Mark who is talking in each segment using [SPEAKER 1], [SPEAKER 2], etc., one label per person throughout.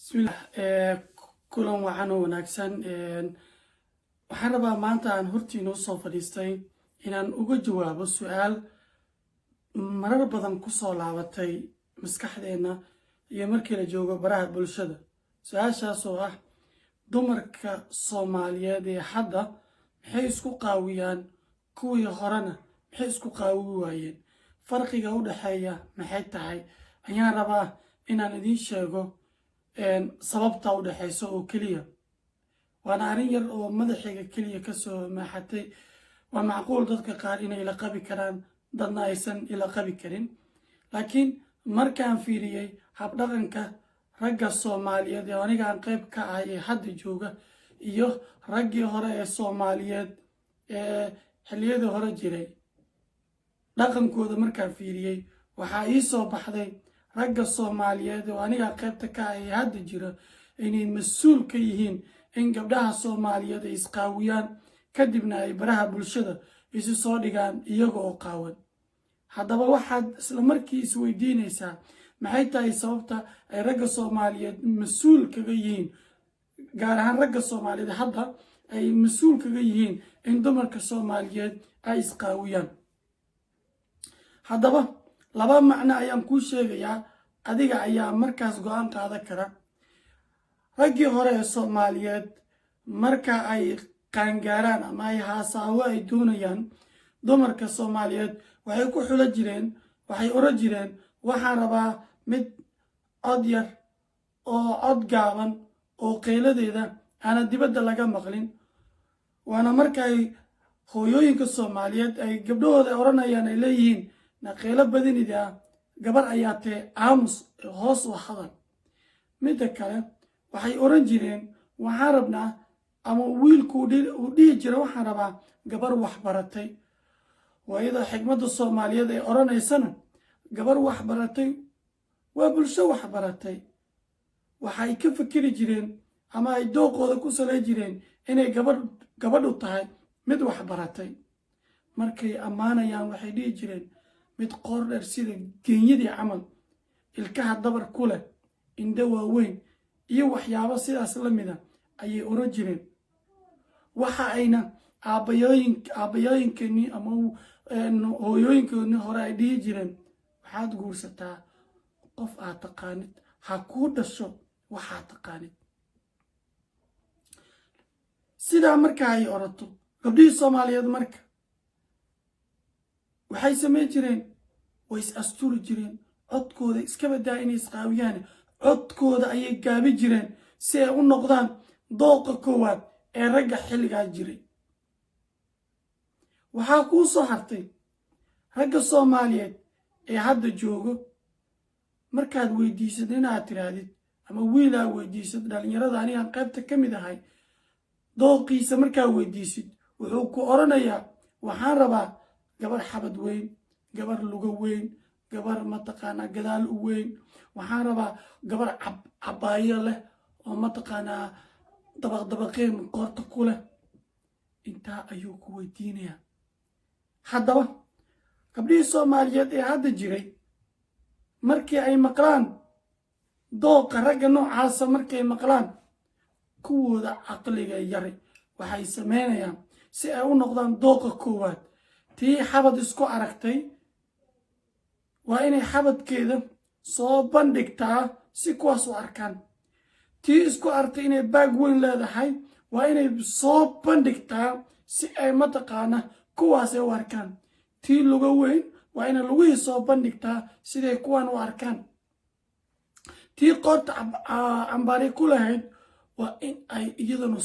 [SPEAKER 1] Bismillah, kulan wacan oo wanaagsan. Waxaan rabaa maanta aan hortiina usoo fadhiistay inaan uga jawaabo su-aal marar badan kusoo laabatay maskaxdeenna iyo markii la joogo baraha bulshada. Su-aashaas oo ah: dumarka Soomaaliyeed ee hadda maxay isku qaawiyaan, kuwii horena maxay isku qaawi waayeen? Farqiga u dhexeeya maxay tahay? Ayaan rabaa inaan idiin sheego sababta u dhexaysa oo keliya. Waana arrin yar oo madaxayga keliya kasoo maaxatay. Waa macquul dadka qaar inay ila qabi karaan, dadna aysan ila qabi karin. Laakiin markaan fiiriyey habdhaqanka ragga Soomaaliyeed ee aniga aan qayb ka ahay ee hadda jooga iyo raggii hore ee Soomaaliyeed ee xilliyadii hore jiray dhaqankooda markaan fiiriyey, waxaa ii soo baxday ragga Soomaaliyeed oo aniga qaybta ka ah ee hadda jira inay mas-uul ka yihiin in gabdhaha Soomaaliyeed ay isqaawiyaan, kadibna ay baraha bulshada isu soo dhigaan iyaga oo qaawan. Haddaba waxaad isla markii isweydiinaysaa: maxay tahay sababta ay ragga Soomaaliyeed mas-uul kaga yihiin, gaar ahaan ragga Soomaaliyeed hadda ay mas-uul kaga yihiin in dumarka Soomaaliyeed ay isqaawiyaan? Haddaba laba macno ayaan kuu sheegayaa, adiga ayaa markaas go-aan qaadan kara. Raggii hore ee Soomaaliyeed marka ay qaangaaraan ama ay haasaawo ay doonayaan, dumarka Soomaaliyeed waxay ku xulo jireen, waxay oran jireen: "Waxaan rabaa mid cod yar oo cod gaaban oo qeyladeeda aanan dibadda laga maqlin." Waana markaay hooyooyinka Soomaaliyeed ay gabdhahooda odhanayaan, ay leeyihiin: "Na qeylo badinida, gabar ayaa tee, aamus, hoos u hadal." Midda kale, waxay oran jireen: "Waxaan rabnaa," ama wiilku uu dhihi jira, "Waxaan rabaa gabar waxbaratay." Waa iyadoo xikmadda Soomaaliyeed ay odhanaysana: gabar waxbaratay waa bulsho waxbaratay. Waxay ka fikiri jireen ama ay dooqooda ku salay jireen inay gabadh gabadhu tahay mid waxbaratay. Markay ammaanayaan, waxay dhihi jireen: mid qoor dheer sida geenyadii camal, ilkaha dabar ku leh, indho waaweyn iyo waxyaabo sidaas la mida ayay oran jireen. Waxa ayna aabbayooyin aabbayooyinkeenii ama hooyooyinkoodii hore ay dhihi jireen: "Waxaad guursataa qof aad taqaanid, ha kuu dhasho waxaad taqaanid." Sidaa marka ay orato, gabdhihii Soomaaliyeed marka waxay samayn jireen, way is asturi jireen. Codkooda iska badaa inay isqaawiyaan, codkooda ayay gaabi jireen si ay u noqdaan dooqa koowaad ee ragga xilligaa jiray. Waxaa kuu soo hartay ragga Soomaaliyeed ee hadda joogo. Markaad weydiisad inaad tiraahdid ama wiilaa weydiisad, dhalinyarada anigaan qaybta ka mid ahay dooqiisa markaa weydiisid, wuxuu ku odhanayaa: "Waxaan rabaa gabar xabad weyn, gabar lugo weyn, gabar mataqaanaa gadaal u weyn. Waxaan rabaa gabar cabaayo leh oo mataqaanaa dabaq dabaqeen qoorta ku leh." Intaa ayuu ku weydiinayaa. Haddaba gabdhihii Soomaaliyeed ee hadda jiray, markii ay maqlaan dooqa ragga noocaasa, markay maqlaan, kuwooda caqliga yari waxay samaynayaan si ay u noqdaan dooqa koowaad: tii xabad isku aragtay waa inay xabadkeeda soo bandhigtaa si kuwaas u arkaan. Tii isku aragtay inay baag weyn leedahay waa inay soo bandhigtaa si ay mataqaana kuwaas ay u arkaan. Tii luga weyn waa inay lugihii soo bandhigtaa siday kuwan u arkaan. Tii qoorta cambaari ku lahayd waa in ay iyaduna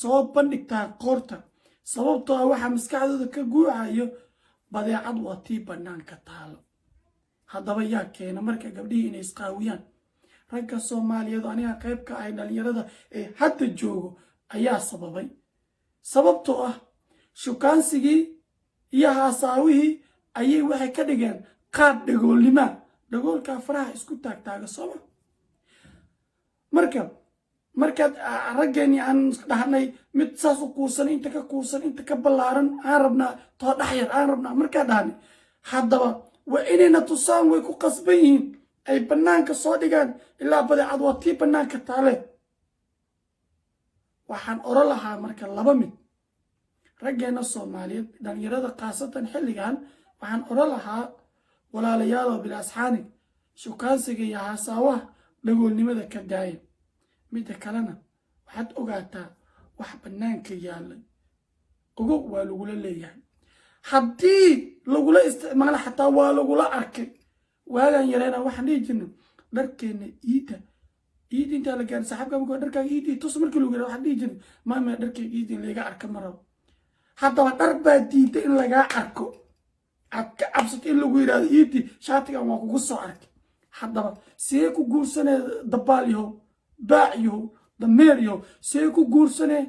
[SPEAKER 1] soo bandhigtaa qoorta. Sababtoo ah waxaa maskaxdooda ka guuxayo: badeecad waa tii bannaanka taalo. Haddaba yaa keena marka gabdhihii inay isqaawiyaan? Ragga Soomaaliyeed oo aniga qayb ka ahay, dhalinyarada ee hadda joogo ayaa sababay. Sababtoo ah shukaansigii iyo haasaawihii ayay waxay ka dhigeen qaab dhagoolnimaa, dhagoolkaa faraha isku taagtaaga sooma. Marka markaad raggeennii aan dhahnay mid saas u kuusan, inta ka kuusan, inta ka ballaaran aan rabnaa, too dhex yar aan rabnaa, markaa dhahnay, haddaba waa inayna tusaan, way ku qasban yihiin. Ay bannaanka soo dhigaan, ilaa badeecad waa tii bannaanka taale. Waxaan oran lahaa marka laba mid: raggeenna Soomaaliyeed, dhalinyarada khaasatan xilligan, waxaan oran lahaa, walaalayaaloo, bilasxaani shukaansiga iyo haasaawaha dhagoolnimada ka daaya. Midda kalena, waxaad ogaataa wax bannaanka yaallay, ogow, waa lagula leeyahay. Haddii lagula isticmaalo xataa, waa lagula arkay. Waagaan yareyna waxaan dhihi jirnay dharkeenna iidda, iid intaa la gaarin, saaxiibka markuu dharkaaga iidii tus markii lagu yiraahdo, waxaan dhihi jirnay, "Maama, dharkayga iidii in laga arka ma rabo." Haddaba dhar baa diiday in lagaa arko, aad ka cabsato in lagu yidhahdo, "Iidii shaatigan waa kugu soo arkay." Haddaba see ku guursanee? Dabaal yahow, baac yahow, dameer yahow, see ku guursanee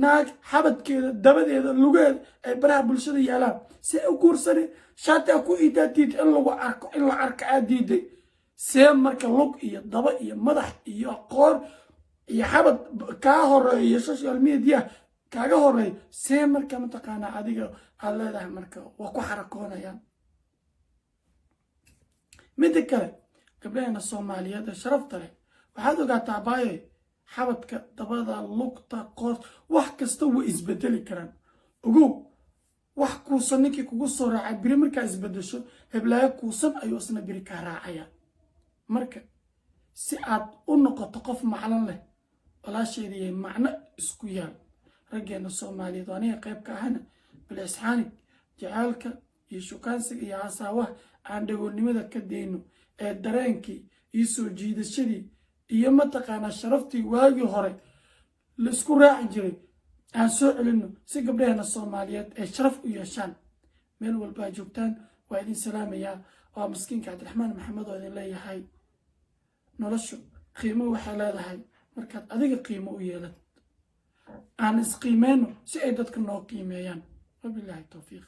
[SPEAKER 1] naag xabadkeeda, dabadeeda, lugeeda ay baraha bulshada yaalaan? See u guursanee? Shaati a ku iidaa diiday in lagu arko, in la arko aa diiday. See marka lug iyo daba iyo madax iyo qoor iyo xabad kaa horeeyo, social media kaaga horeeyo, see marka mataqaanaa adiga aad leedahay marka waa ku xarakoonayaan? Midda kale, gabdhaheena Soomaaliyeed ee sharafta leh, waxaad ogaataa, baaye, xabadka, dabada, lugta, qoor, wax kasta way isbedeli karaan. Ogow, wax kuusan ninkii kugu soo raacay biri markaa isbedesho, heblaayo kuusan ayuu isna biri kaa raacaya. Marka si aad u noqoto qof maclan leh, walaasheediyay, macno isku yaal. Raggeena Soomaaliyeed oo aniga qayb ka ahana, bilisxaanig jaceylka iyo shukaansiga iyo hasaawaha aan dhagoolnimada ka dayno, ee dareenkii iyo soo jiidashadii iyo mataqaanaa sharaftii waagii hore laisku raaci jiray aan soo celinno, si gabdhaheena Soomaaliyeed ay sharaf u yeeshaan. Meel walbaa joogtaan, waa idin salaamayaa. Waa maskiinka Cabdiraxmaan Maxamed oo idin leeyahay: noloshu qiimo waxay leedahay markaad adiga qiimo u yeelad. Aan isqiimeyno si ay dadka noo qiimeeyaan. Wabilaahi towfiiq.